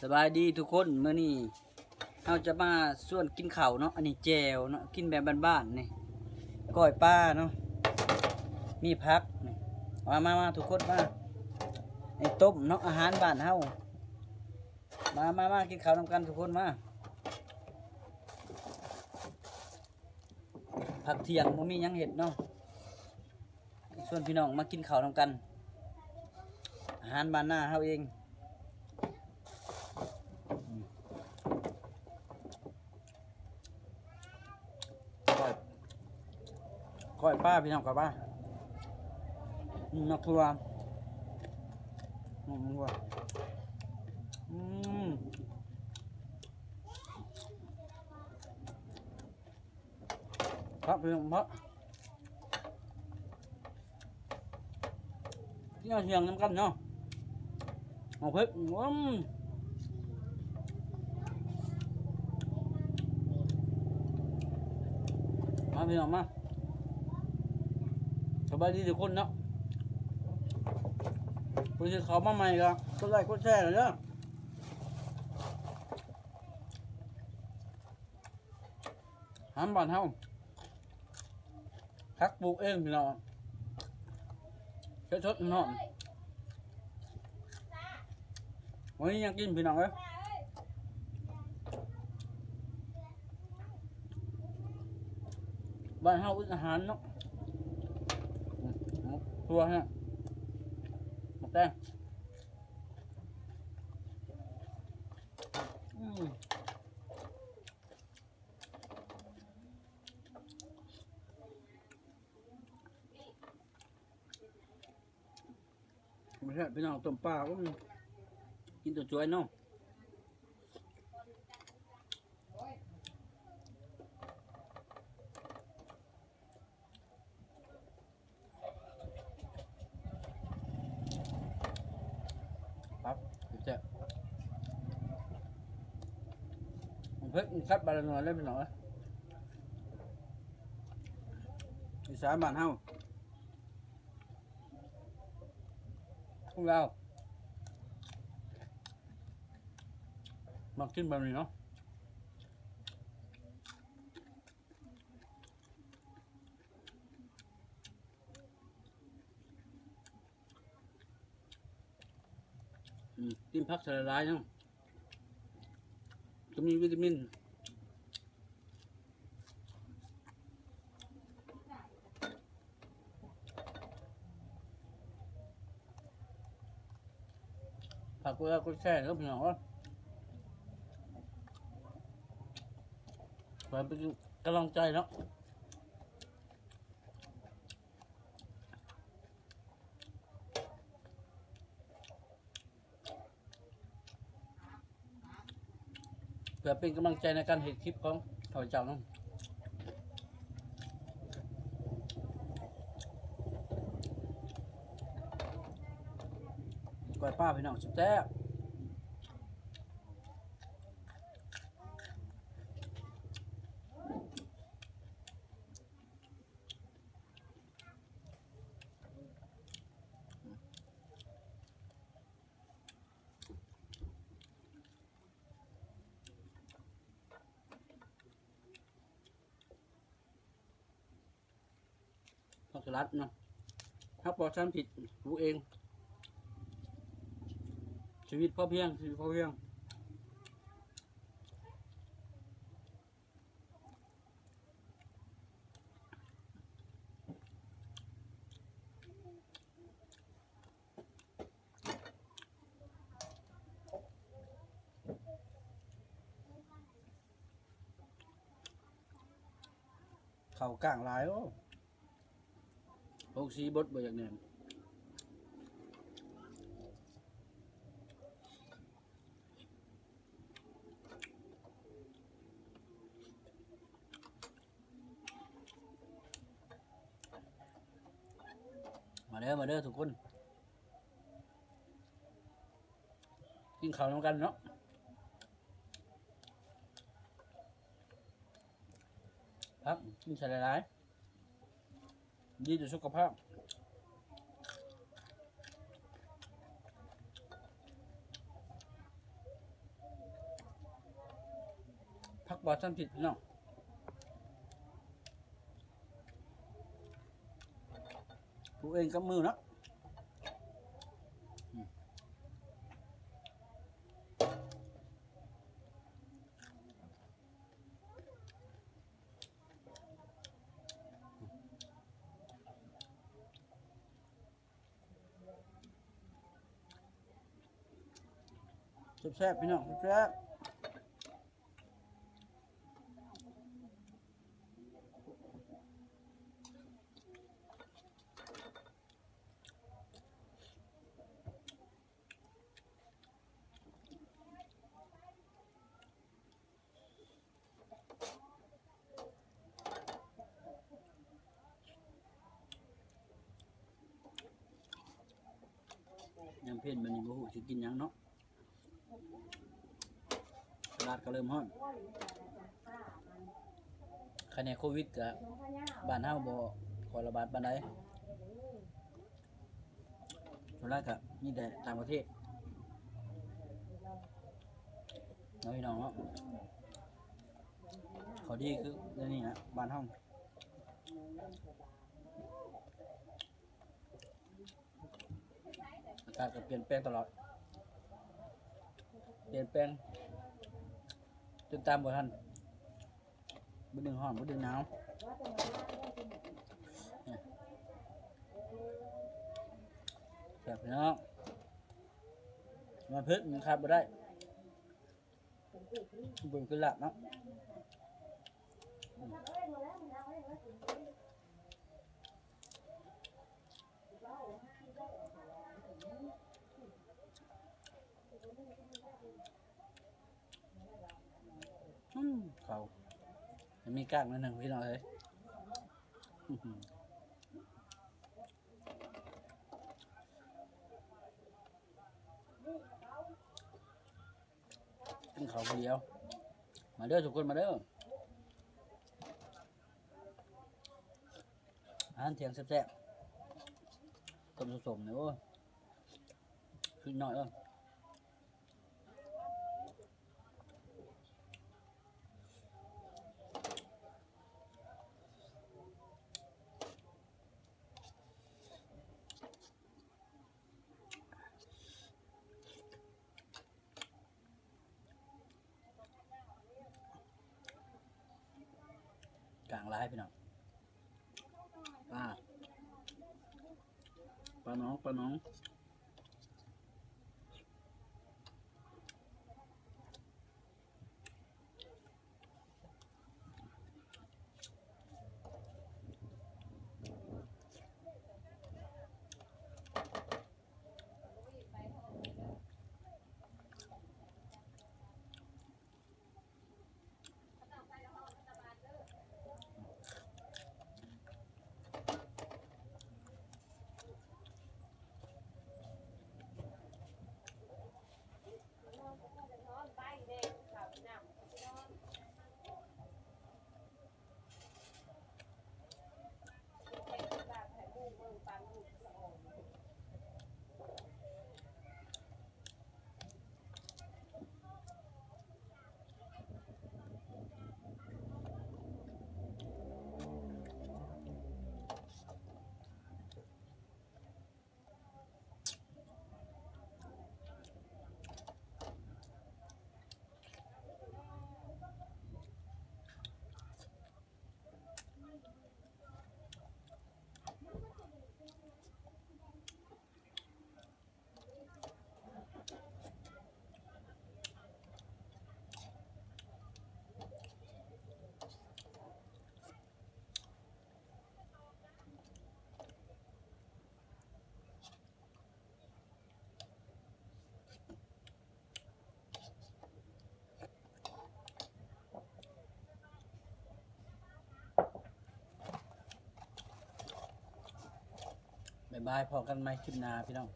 ສະບາຍດີທຸກຄົນ ມື້ນີ້ເຮົາຈະມາຊວນກິນເຂົ້າເນາະ. ອັນນີ້ແຈ່ວເນາະ ກິນແບບບ້ານໆ ນີ້ ກ້ອຍປາເນາະ ມີຜັກນີ້ ມາ ມາ ມາ ທຸກຄົນມາ. ນີ້ຕົ້ມເນາະ ອາຫານບ້ານເຮົາ. ມາ ມາ ມາ ກິນເຂົ້ານຳກັນທຸກຄົນມາ. ພັກທ່ຽງບໍ່ມີຫຍັງເຮັດເນາະ ຊວນພີ່ນ້ອງມາກິນເຂົ້ານຳກັນ ອາຫານບ້ານນາເຮົາເອງ. ກ້ອຍ ກ້ອຍປາ ພີ່ນ້ອງ ກ້ອຍປາ ອືມ ໝາກຖົ່ວ ອືມ ໝາກຖົ່ວ ອືມ. ຄັກ ພີ່ນ້ອງ ຄັກ ກິນເຂົ້າທ່ຽງນຳກັນເນາະ. ເອົາເຜັດ ອືມ ມາພີ່ນ້ອງມາ. ສະບາຍດີທຸກຄົນເນາະ ຜູ້ທີ່ເຂົ້າມາໃໝ່ກໍກົດໄລ້ກົດແຊເດີ. ອາຫານບ້ານເຮົາ ຜັກປູກເອງພີ່ນ້ອງ ເຮັດສົດໆ ຮ້ອນໆ. ມື້ນີ້ຍັງກິນພີ່ນ້ອງເອີຍ ບ້ານເຮົາອຶດອາຫານເນາະ. ອືມ ຖົ່ວຮະ ໝາກແຕງ ອືມ. ແຊບ ພີ່ນ້ອງ ຕົ້ມປາ ໂອ້ຍ ກິນຕົວຈວຍເນາະ. ຄັບ ແຊບ ເຜັດ ຄັບບາລະນວນເລີຍພີ່ນ້ອງເອີຍ ອີສານບ້ານເຮົາ ຄົນລາວມັກກິນແບບນີ້ເນາະ. ອືມ ກິນຜັກໃສ່ຫຼາຍໆ ເນາະ ກໍມີວິຕາມິນ. ຝາກກົດໄລ້ກົດແຊເດີພີ່ນ້ອງເອີຍ ເພື່ອເປັນກຳລັງໃຈເນາະ. ເພື່ອເປັນກຳລັງໃຈໃນການເຮັດຄລິບຂອງຂ້າພະເຈົ້ານຳ. ກ້ອຍປາພີ່ນ້ອງ ແຊບໆ. ຜັກສະຫຼັດເນາະ ຜັກປອດສານພິດ ປູກເອງ ຊີວິດພໍພຽງ ຊີວິດພໍພຽງ. ເຂົ້າກ້າງຫຼາຍ ໂອ້ ຫົກສີ່ບົດບໍ່ຢາກແໜ້ນ. ມາເດີ ມາເດີທຸກຄົນ ກິນເຂົ້ານຳກັນເນາະ. ຜັກກິນໃສ່ຫຼາຍໆ ດີຕໍ່ສຸຂະພາບ. ບໍ່ທັນຜິດພີ່ນ້ອງ ປູກເອງກັບມືເນາະ ອືມ ແຊບໆ ພີ່ນ້ອງ ແຊບໆ. ຍາມເພັນບັດນີ້ບໍ່ຮູ້ຊິກິນຫຍັງເນາະ ຕະຫຼາດກໍເລີ່ມຮ້ອນ ຄະແນນໂຄວິດກໍບ້ານເຮົາບໍ່ຄ່ອຍລະບາດປານໃດ. ສ່ວນຫຼາຍກໍມີແຕ່ຕ່າງປະເທດເນາະ ພີ່ນ້ອງເນາະ ເຂົາດີຄືແນວນີ້ນະ ບ້ານເຮົາ ອາກາດກໍປ່ຽນແປງຕະຫຼອດ ປ່ຽນແປງຈົນຕາມບໍ່ທັນ. ບຶດໜຶ່ງຮ້ອນ ບຶດໜຶ່ງໜາວ ແຊບເນາະ ມາເພິ່ນມັນຂາດບໍ່ໄດ້ ເບິ່ງຄືລາບເນາະ ອືມ. ອືມ ເຂົ້າ ມີກ້າງໜ້ອຍໜຶ່ງ ພີ່ນ້ອງເອີຍ ກິນເຂົ້າຜູ້ດຽວ ມາເດີທຸກຄົນ ມາເດີ ອາຫານທ່ຽງແຊບໆ ຕົ້ມສົ້ມໆ ນີ້ ໂອ້ຍ ຄືນ້ອຍເອີຍ. ກ້າງຫຼາຍພີ່ນ້ອງ ປາ ປາໜອງ ປາໜອງ. ບາຍບາຍ ພໍ້ກັນໃໝ່ຄລິບໜ້າພີ່ນ້ອງ.